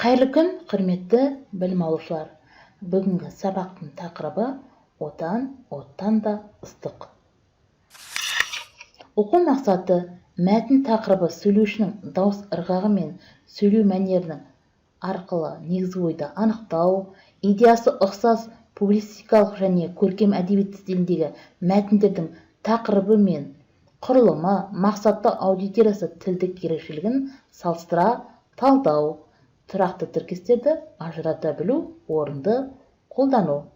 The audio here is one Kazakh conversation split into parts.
Қайырлы күн, құрметті білім алушылар! Бүгінгі сабақтың тақырыбы «Отан оттан да ыстық». Оқу мақсаты: мәтін тақырыбы, сөйлеушінің дауыс ырғағы мен сөйлеу мәнерінің арқылы негізгі ойды анықтау, идеясы ұқсас публицистикалық және көркем әдебиет стиліндегі мәтіндердің тақырыбы мен құрылымы, мақсатты аудиториясы, тілдік ерекшелігін салыстыра талдау, тұрақты тіркестерді ажырата білу, орынды қолдану.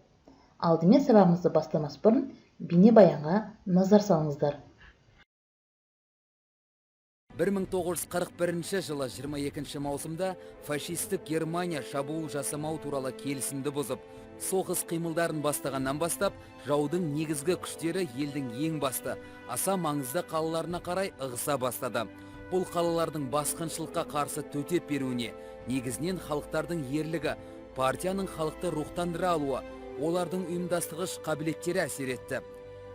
Алдымен сабағымызды бастамас бұрын бейнебаянға назар салыңыздар. 1941 жылы 22 маусымда фашистік Германия шабуыл жасамау туралы келісімді бұзып, соғыс қимылдарын бастағаннан бастап, жаудың негізгі күштері елдің ең басты, аса маңызды қалаларына қарай ығыса бастады. Бұл қалалардың басқыншылыққа қарсы төтеп беруіне негізінен халықтардың ерлігі, партияның халықты рухтандыра алуы, олардың ұйымдастырғыш қабілеттері әсер етті.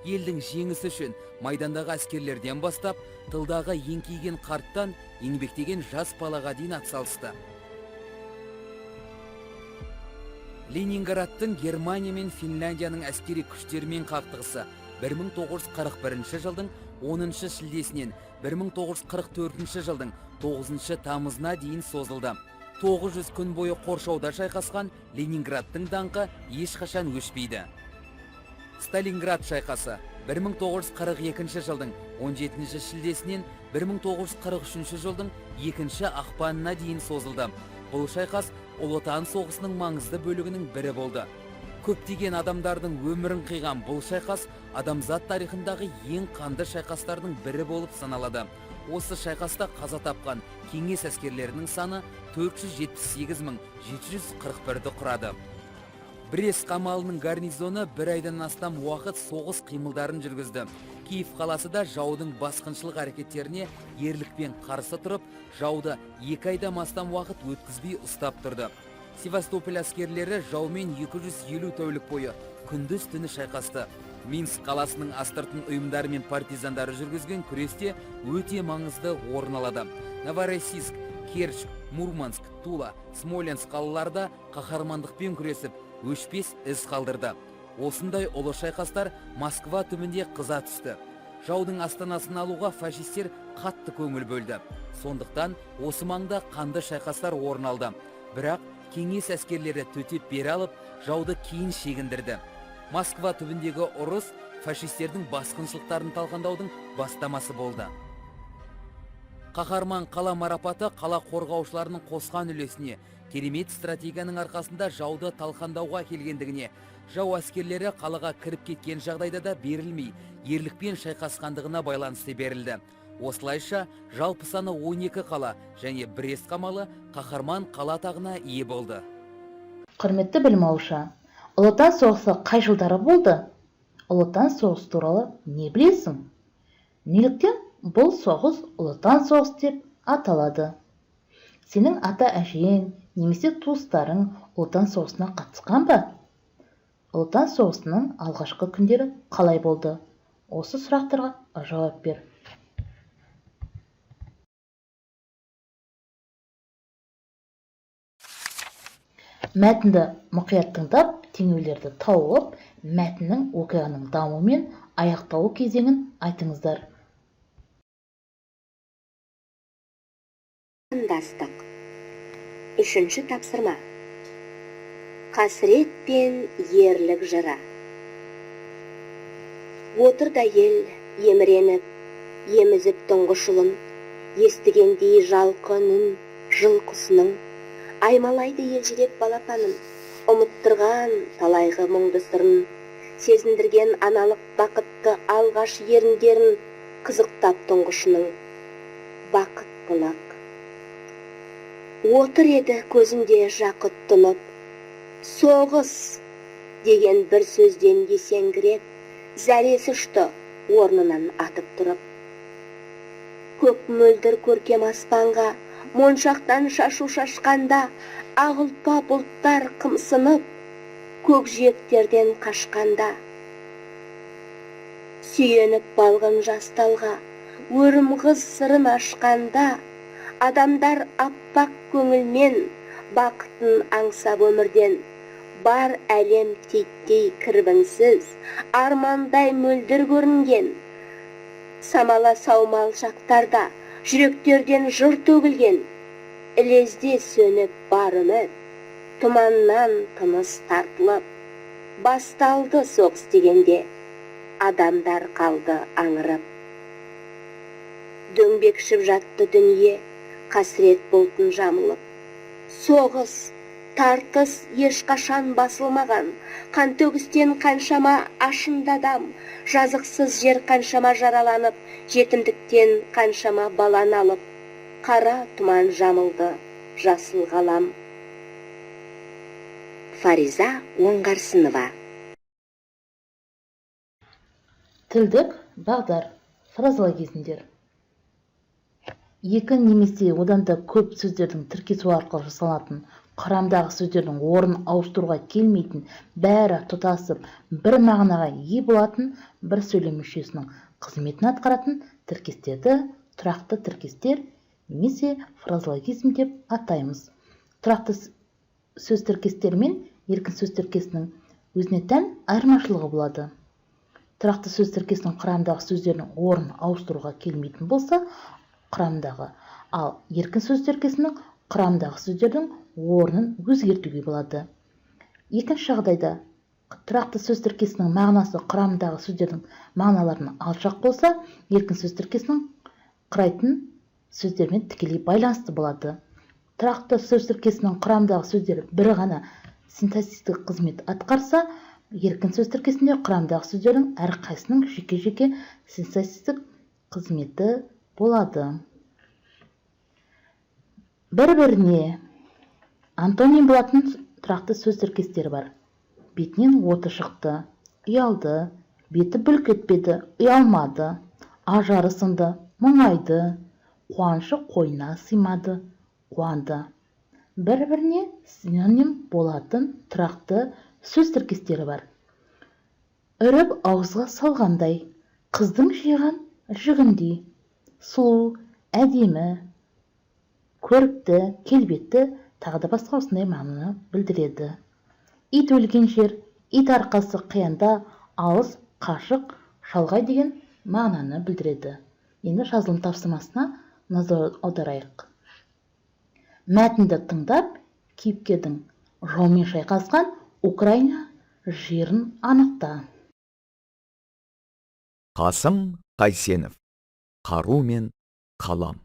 Елдің жеңісі үшін майдандағы әскерлерден бастап, тылдағы еңкейген қарттан еңбектеген жас балаға дейін атсалысты. Ленинградтың Германия мен Финляндияның әскери күштерімен қақтығысы 1941 жылдың 10 шілдесінен 1944 жылдың 9 тамызына дейін созылды. 900 күн бойы қоршауда шайқасқан Ленинградтың даңқы ешқашан өшпейді. Сталинград шайқасы 1942 жылдың 17 шілдесінен 1943 жылдың 2 ақпанына дейін созылды. Бұл шайқас Ұлы Отан соғысының маңызды бөлігінің бірі болды. Көптеген адамдардың өмірін қиған бұл шайқас адамзат тарихындағы ең қанды шайқастардың бірі болып саналады. Осы шайқаста қаза тапқан кеңес әскерлерінің саны 478 741-ді құрады. Брест қамалының гарнизоны бір айдан астам уақыт соғыс қимылдарын жүргізді. Киев қаласы да жаудың басқыншылық әрекеттеріне ерлікпен қарсы тұрып, жауды 2 айдан астам уақыт өткізбей ұстап тұрды. Севастополь әскерлері жаумен 250 тәулік бойы күндіз түні шайқасты. Минск қаласының астыртын ұйымдары мен партизандары жүргізген күресте өте маңызды орын алады. Новороссийск, Керчь, Мурманск, Тула, Смоленск қалалары да қаһармандықпен күресіп, өшпес із қалдырды. Осындай ұлы шайқастар Москва түбінде қыза түсті. Жаудың астанасын алуға фашистер қатты көңіл бөлді. Сондықтан осы маңда қанды шайқастар орын алды. Бірақ кеңес әскерлері төтеп бере алып, жауды кейін шегіндірді. Москва түбіндегі ұрыс фашистердің басқыншылықтарын талқандаудың бастамасы болды. Қаһарман қала марапаты қала қорғаушыларының қосқан үлесіне, керемет стратегияның арқасында жауды талқандауға келгендігіне, жау әскерлері қалаға кіріп кеткен жағдайда да берілмей, ерлікпен шайқасқандығына байланысты берілді. Осылайша, жалпы саны 12 қала және Брест қамалы қаһарман қала атағына ие болды. Құрметті білім алушы, Ұлы Отан соғысы қай жылдары болды? Ұлы Отан соғысы туралы не білесің? Неліктен бұл соғыс Ұлы Отан соғысы деп аталады? Сенің ата-әжең немесе туыстарың Ұлы Отан соғысына қатысқан ба? Ұлы Отан соғысының алғашқы күндері қалай болды? Осы сұрақтарға жауап бер. Мәтінді мұқият тыңдап, теңеулерді тауып, мәтіннің оқиғаның дамуы мен аяқталу кезеңін айтыңыздар. Қандастық. Үшінші тапсырма. Қасірет пен ерлік жыры. Отыр да ел еміреніп, емізіп тұңғыш ұлын, естігендей жалқы үнін жыл құсының, аймалайды елжіреп балапанын, ұмыттырған талайғы мұңды сырын, сезіндірген аналық бақытты алғаш еріндерін қызықтап тұңғышының. Бақыттылық. Отыр еді көзінде жақұт тұнып, соғыс деген бір сөзден есеңгіреп, зәресі ұшты орнынан атып тұрып. Көк мөлдір көркем аспанға моншақтан шашу шашқанда, ақ ұлпа бұлттар қымсынып, көк жиектерден қашқанда. Сүйеніп балғын жас талға, өрім қыз сырын ашқанда, адамдар аппақ көңілмен Бақытын аңсап өмірден, бар әлем титтей кірбіңсіз, армандай мөлдір көрінген. Самала саумал шақтарда жүректерден жыр төгілген, ілезде сөніп бар үміт, тұманнан тыныс тартылып, басталды соғыс дегенде, адамдар қалды аңырып. Дөңбекшіп жатты дүние, қасірет бұлтын жамылып. Соғыс, тартыс ешқашан басылмаған, қантөгістен қаншама ашынды адам, жазықсыз жер қаншама жараланып, жетімдіктен қаншама баланы алып, қара тұман жамылды жасыл ғалам. Фариза Оңғарсынова. Тілдік бағдар, фразеологизмдер. Екі немесе одан да көп сөздердің тіркесуі арқылы жасалатын, құрамдағы сөздердің орнын ауыстыруға келмейтін, бәрі тұтасып бір мағынаға ие болатын, бір сөйлем мүшесінің қызметін атқаратын тіркестерді тұрақты тіркестер немесе фразеологизм деп атаймыз. Тұрақты сөз тіркестері мен еркін сөз тіркесінің өзіне тән айырмашылығы болады. Тұрақты сөз тіркесінің құрамындағы сөздердің орнын ауыстыруға келмейтін болса, құрамындағы, ал еркін сөз тіркесінің құрамындағы сөздердің орнын өзгертуге болады. Екінші жағдайда тұрақты сөз тіркесінің мағынасы құрамындағы сөздердің мағыналарынан алшақ болса, еркін сөз тіркесінің құрайтын сөздермен тікелей байланысты болады. Тұрақты сөз тіркесінің құрамындағы сөздер бір ғана синтаксистік қызмет атқарса, еркін сөз тіркесінде құрамындағы сөздердің әрқайсысының жеке-жеке синтаксистік қызметі болады. Бір-біріне антоним болатын тұрақты сөз тіркестері бар. Бетінен оты шықты, ұялды, беті бүлк етпеді, ұялмады, ажары сынды, мұңайды, қуанышы қойнына сыймады, қуанды. Бір-біріне синоним болатын тұрақты сөз тіркестері бар. Үріп ауызға салғандай, қыздың жиған жүгіндей, сұлу, әдемі, көрікті, келбетті, тағы да басқа осындай мағынаны білдіреді. Ит өлген жер, ит арқасы қиянда, алыс, қашық, шалғай деген мағынаны білдіреді. Енді жазылым тапсырмасына назар аударайық. Мәтінді тыңдап, кейіпкердің жаумен шайқасқан Украина жерін анықта. Қасым Қайсенов. Қару мен қалам.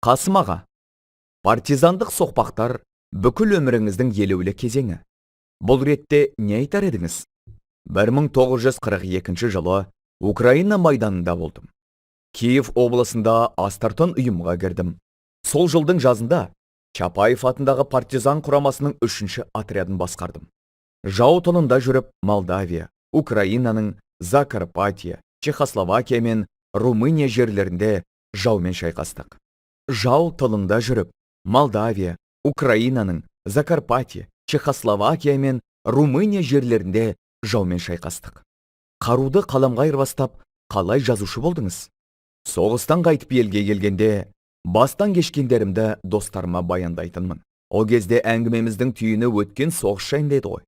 Қасым аға, партизандық соқпақтар бүкіл өміріңіздің елеулі кезеңі. Бұл ретте не айтар едіңіз? 1942 жылы Украина майданында болдым. Киев облысында астыртын ұйымға кірдім. Сол жылдың жазында Чапаев атындағы партизан құрамасының 3-ші отрядын басқардым. Жау тылында жүріп Молдавия, Украинаның Закарпатия, Чехословакия мен Румыния жерлерінде жаумен шайқастық. Жау тылында жүріп Молдавия, Украинаның Закарпатия, Чехословакия мен Румыния жерлерінде жаумен шайқастық. Қаруды қаламға айырбастап, қалай жазушы болдыңыз? Соғыстан қайтып елге келгенде бастан кешкендерімді достарыма баяндайтынмын. Ол кезде әңгімеміздің түйіні өткен соғыс жайында еді ғой.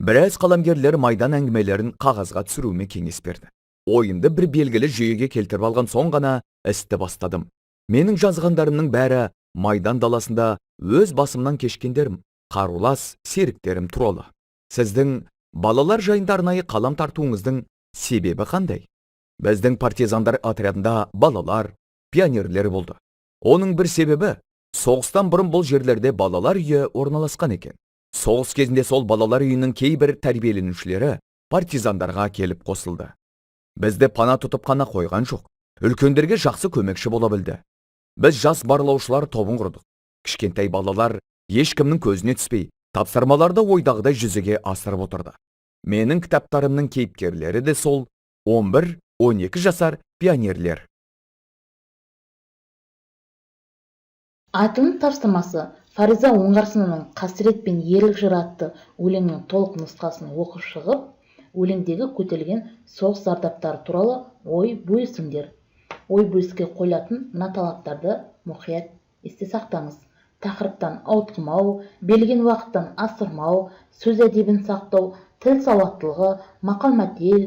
Біраз қаламгерлер майдан әңгімелерін қағазға түсіруіме кеңес берді. Ойымды бір белгілі жүйеге келтіріп алған соң ғана істі бастадым. Менің жазғандарымның бәрі майдан даласында өз басымнан кешкендерім, қарулас серіктерім туралы. Сіздің балалар жайында арнайы қалам тартуыңыздың себебі қандай? Біздің партизандар отрядында балалар, пионерлер болды. Оның бір себебі, соғыстан бұрын бұл жерлерде балалар үйі орналасқан екен. Соғыс кезінде сол балалар үйінің кейбір тәрбиеленушілері партизандарға келіп қосылды. Бізді пана тұтып қана қойған жоқ, үлкендерге жақсы көмекші бола білді. Біз жас барлаушылар тобын құрдық. Кішкентай балалар ешкімнің көзіне түспей, тапсырмаларды ойдағыдай жүзеге асырып отырды. Менің кітаптарымның кейіпкерлері де сол 11-12 жасар пионерлер. Айтылым тапсырмасы Фариза Оңғарсынованың «Қасірет пен ерлік жыры» атты өлеңнің толық нұсқасын оқып шығып, өлеңдегі көтерілген соғыс зардаптары туралы ой бөлісіңдер. Ой бөліске қойылатын мына талаптарды мұқият есте сақтаңыз. Тақырыптан ауытқымау, берілген уақыттан асырмау, сөз әдебін сақтау, тіл сауаттылығы, мақал-мәтел,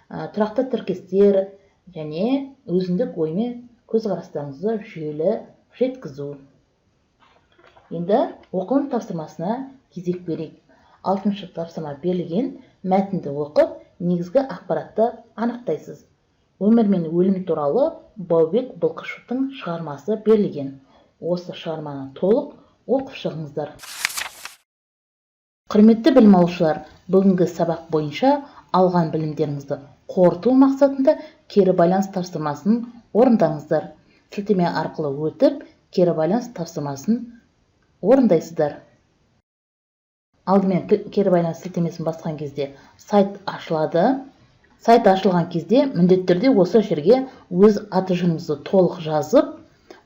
тұрақты тіркестер және өзіндік ой мен көзқарастарыңызды жүйелі жеткізу. Енді оқылым тапсырмасына кезек берейік. Алтыншы тапсырма: берілген мәтінді оқып, негізгі ақпаратты анықтайсыз. Өмір мен өлім туралы Баубек Бұлқышевтың шығармасы берілген. Осы шығарманы толық оқып шығыңыздар. Құрметті білім алушылар, бүгінгі сабақ бойынша алған білімдеріңізді қорыту мақсатында кері байланыс тапсырмасын орындаңыздар. Сілтеме арқылы өтіп, кері байланыс тапсырмасын орындайсыздар. Алдымен кері байланыс сілтемесін басқан кезде сайт ашылады. Сайт ашылған кезде міндетті түрде осы жерге өз аты жөніңізді толық жазып,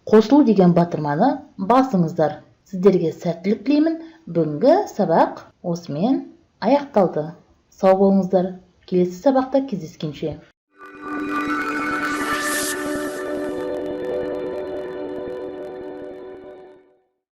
қосылу деген батырманы басыңыздар. Сіздерге сәттілік тілеймін. Бүгінгі сабақ осымен аяқталды. Сау болыңыздар, келесі сабақта кездескенше!